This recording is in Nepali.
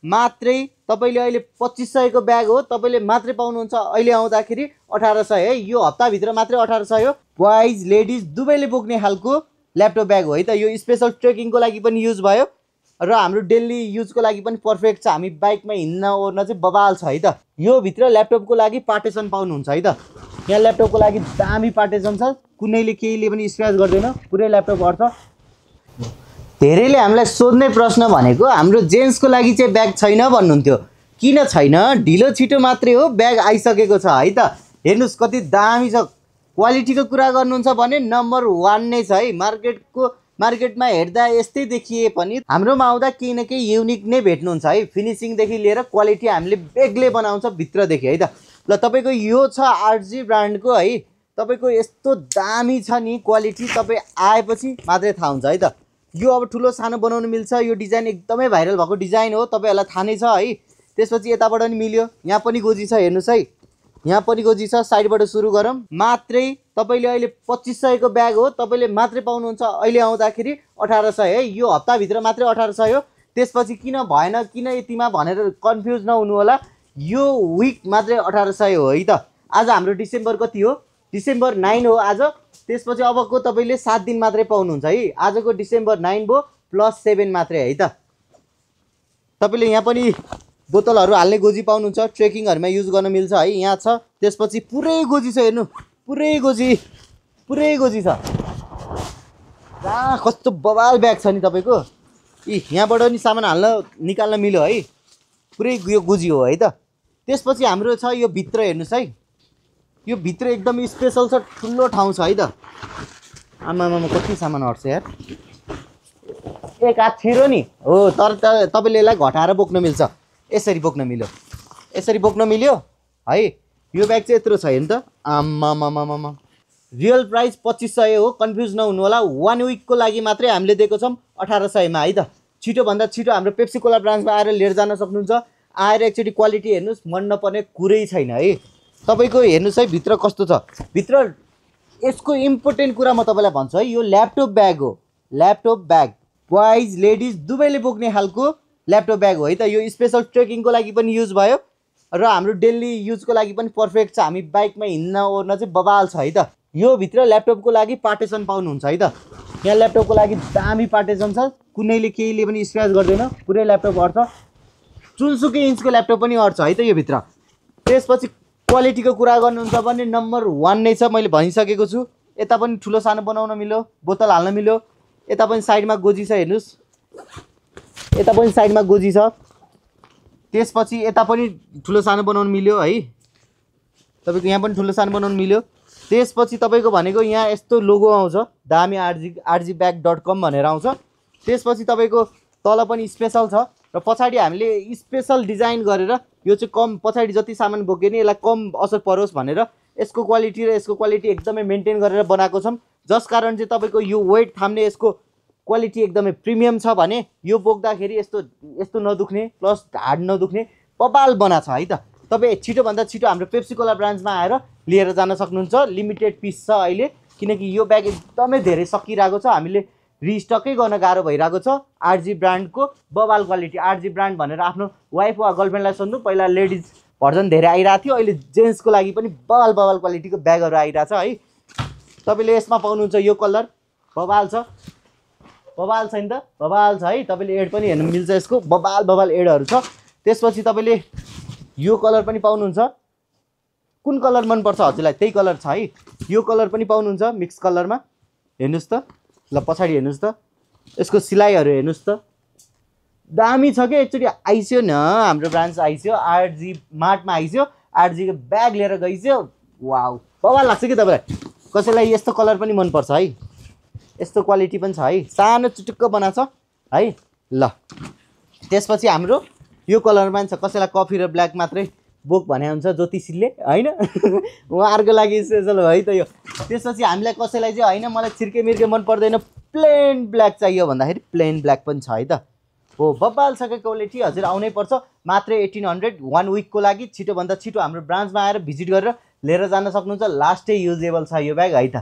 मात्रै तपाईले अहिले 2500 को ब्याग हो तपाईले मात्रै पाउनुहुन्छ अहिले आउँदाखेरि 1800 है। यो हप्ताभित्र मात्रै 1800 हो। बोइज लेडिज दुवैले बोक्ने खालको ल्यापटप ब्याग हो है त। यो स्पेशल ट्रेकिङको लागि पनि युज भयो र हाम्रो डेली युजको लागि पनि पर्फेक्ट छ। हामी बाइकमा हिँड्न ओर्न चाहिँ बबाल छ है त। यो भित्र ल्यापटपको लागि पार्टिसन पाउनुहुन्छ है त। यहाँ ल्यापटपको लागि दामी पार्टिसन छ, कुनैले केहीले पनि स्क्रैच गर्दैन, पुरै ल्यापटप अट्छ। धेरैले हामीलाई सोध्ने प्रश्न भनेको हाम्रो जेन्ट्सको लागि चाहिँ ब्याग छैन भन्नुहुन्थ्यो। किन छैन? ढिलो छिटो मात्रै हो, ब्याग आइसकेको छ है त। हेर्नुस् कति दामी छ। क्वालिटीको कुरा गर्नुहुन्छ भने नम्बर 1 नै छ है। मार्केटमा हेर्दा यस्तै देखिए पनि हाम्रोमा आउँदा केही न केही युनिक नै भेट्नुहुन्छ है। फिनिसिङदेखि लिएर क्वालिटी हामीले बेग्लै बनाउँछ भित्रदेखि है त। ल तपाईको यो छ आरजी ब्रान्डको है। तपाईको यस्तो दामी छ नि क्वालिटी, तपाईँ आएपछि मात्रै थाहा हुन्छ है त। यो अब ठुलो सानो बनाउन मिल्छ। यो डिजाइन एकदमै भाइरल भएको डिजाइन हो, तपाईहरुलाई थाहा नै छ है। त्यसपछि यताबाट नि मिल्यो, यहाँ पनि गोजी छ हेर्नुस् है, यहाँ पनि गोजी छ। साइडबाट सुरु गरौँ। मात्रै तपाईले अहिले 2500 को ब्याग हो तपाईले मात्रै पाउनुहुन्छ अहिले आउँदाखेरि 1800 है। यो हप्ताभित्र मात्रै 1800 हो। त्यसपछि किन भएन किन यतिमा भनेर कन्फ्युज नहुनु होला। यो विक मात्रै 1800 हो है त। आज हाम्रो डिसेम्बर कति हो? डिसेम्बर 9 हो आज। त्यसपछि अबको तपाईले 7 दिन मात्रै पाउनुहुन्छ है। आजको डिसेम्बर 9 भो +7 मात्रै है त। तपाईले यहाँ पनि बोतलहरु हाल्ने गोजी पाउनुहुन्छ, ट्रेकिङहरुमा युज गर्न मिल्छ है। यहाँ छ। त्यसपछि पुरै गोजी छ हेर्नु, पुरै गोजी छ। कस्तो बवाल ब्याग छ नि तपाईको। यहाँबाट नि सामान हाल्न निकाल्न मिल्यो है। पुरै यो गोजी हो है त। त्यसपछि हाम्रो छ यो भित्र हेर्नुस् है। यो भित्र एकदम स्पेशल छ, ठुलो ठाउँ छ है त। आमामामा कति सामान अट्छ यार। एक हात छिरो नि हो, तर तपाईले यसलाई घटाएर बोक्न मिल्छ। यसरी बोक्न मिल्यो, यसरी बोक्न मिल्यो है। यो ब्याग चाहिँ यत्रो छ हेर्नु त। आमामामामा रियल प्राइस 2500 हो, कन्फ्युज नहुनु होला। 1 विकको लागि मात्रै हामीले दिएको छौं 1800 मा है त। छिटो भन्दा छिटो हाम्रो पेप्सी कोला ब्रान्चमा आएर लिएर जान सक्नुहुन्छ। आएर एकचोटी क्वालिटी हेर्नुस्, मन नपर्ने कुरै छैन है। तपाईको हेर्नुस् है भित्र कस्तो छ। भित्र यसको इम्पोर्टेन्ट कुरा म तपाईलाई भन्छु है। यो ल्यापटप ब्याग हो, ल्यापटप ब्याग। बोइज लेडिज दुवैले बोक्ने खालको ल्यापटप ब्याग हो है त। यो स्पेशल ट्रेकिङको लागि पनि युज भयो र हाम्रो डेली युजको लागि पनि पर्फेक्ट छ। हामी बाइकमा हिँड्न ओर्न चाहिँ बबाल छ है त। यो भित्र ल्यापटपको लागि पार्टिसन पाउनुहुन्छ है त। यहाँ ल्यापटपको लागि दामी पार्टिसन छ, कुनैले केहीले पनि स्क्रैच गर्दैन, पुरै ल्यापटप अट्छ। जुनसुकै इन्चको ल्यापटप पनि अट्छ है त यो भित्र। त्यसपछि क्वालिटीको कुरा गर्नुहुन्छ भने नम्बर 1 नै छ, मैले भनिसकेको छु। यता पनि ठुलो सानो बनाउन मिल्यो, बोतल हाल्न मिल्यो। यता पनि साइडमा गोजी छ हेर्नुस्, यता पनि साइडमा गोजी छ। त्यसपछि यता पनि ठुलो सानो बनाउन मिल्यो है। तपाईको यहाँ पनि ठुलो सानो बनाउन मिल्यो। त्यसपछि तपाईको भनेको यहाँ यस्तो लोगो आउँछ, दामी rgbag.com भनेर आउँछ। त्यसपछि तपाईको तल पनि स्पेशल छ र पछाडी हामीले स्पेशल डिजाइन गरेर यो चाहिँ कम पछाडी जति सामान बोके नि यसलाई कम असर परोस् भनेर यसको क्वालिटी र यसको क्वालिटी एकदमै मेन्टेन गरेर बनाएको छौं। जस कारण चाहिँ तपाईको यो वेट थाम्ने यसको क्वालिटी एकदमै प्रिमियम छ भने यो बोक्दाखेरि यस्तो नदुख्ने प्लस ढाड नदुख्ने बबाल बना छ है त। तपाई छिटो भन्दा छिटो हाम्रो पेप्सी कोला ब्रान्चमा आएर लिएर जान सक्नुहुन्छ। लिमिटेड पिस छ अहिले, किनकि यो ब्याग एकदमै धेरै सकिरहेको छ। हामीले रिस्टकै गर्न गाह्रो भइरहेको छ। आरजी ब्रान्डको बबाल क्वालिटी। आरजी ब्रान्ड भनेर आफ्नो वाइफ वा गर्लफ्रेन्डलाई सोध्नु। पहिला लेडिज भर्जन धेरै आइरहेको थियो, अहिले जेन्ट्सको लागि पनि बबाल क्वालिटीको ब्यागहरू आइरहेछ है। तपाईले यसमा पाउनुहुन्छ यो कलर बबाल छ, बबाल छ नि त, बबाल छ है। तपाईले एड पनि हेर्न मिल्छ, यसको बबाल एडहरू छ। त्यसपछि तपाईले यो कलर पनि पाउनुहुन्छ। कुन कलर मन पर्छ हजुरलाई त्यही कलर छ है। यो कलर पनि पाउनुहुन्छ मिक्स कलरमा। हेर्नुस् त, ल पछाडी हेर्नुस् त, यसको सिलाइहरू हेर्नुस् त, दामी छ के। एकचोटी आइस्यो न हाम्रो ब्रान्च आइस्यो, आरजी मार्टमा आइस्यो, आरजी को ब्याग लिएर गइस्यो, वाउ बबाल लाग्छ के। तपाईलाई कसैलाई यस्तो कलर पनि मन पर्छ है, यस्तो क्वालिटी पनि छ है, सानो चुटुक्क बनाछ है। ल त्यसपछि हाम्रो यो कलरमा पनि छ। कसैलाई कफी र ब्ल्याक मात्रै बोक भने हुन्छ ज्योतिषीले हैन, उहाँहरुको लागि स्पेशल हो है त यो। त्यसपछि हामीलाई कसैलाई चाहिँ हैन मलाई छिर्के मिर्के मन पर्दैन, प्लेन ब्ल्याक चाहियो भन्दाखेरि प्लेन ब्ल्याक पनि छ है त। हो बबाल छ के क्वालिटी। हजुर आउनै पर्छ। मात्र 1800 1 विकको लागि। छिटो भन्दा छिटो हाम्रो ब्रान्चमा आएर भिजिट गरेर लिएर जान सक्नुहुन्छ। लास्टै युजेबल छ यो ब्याग है त।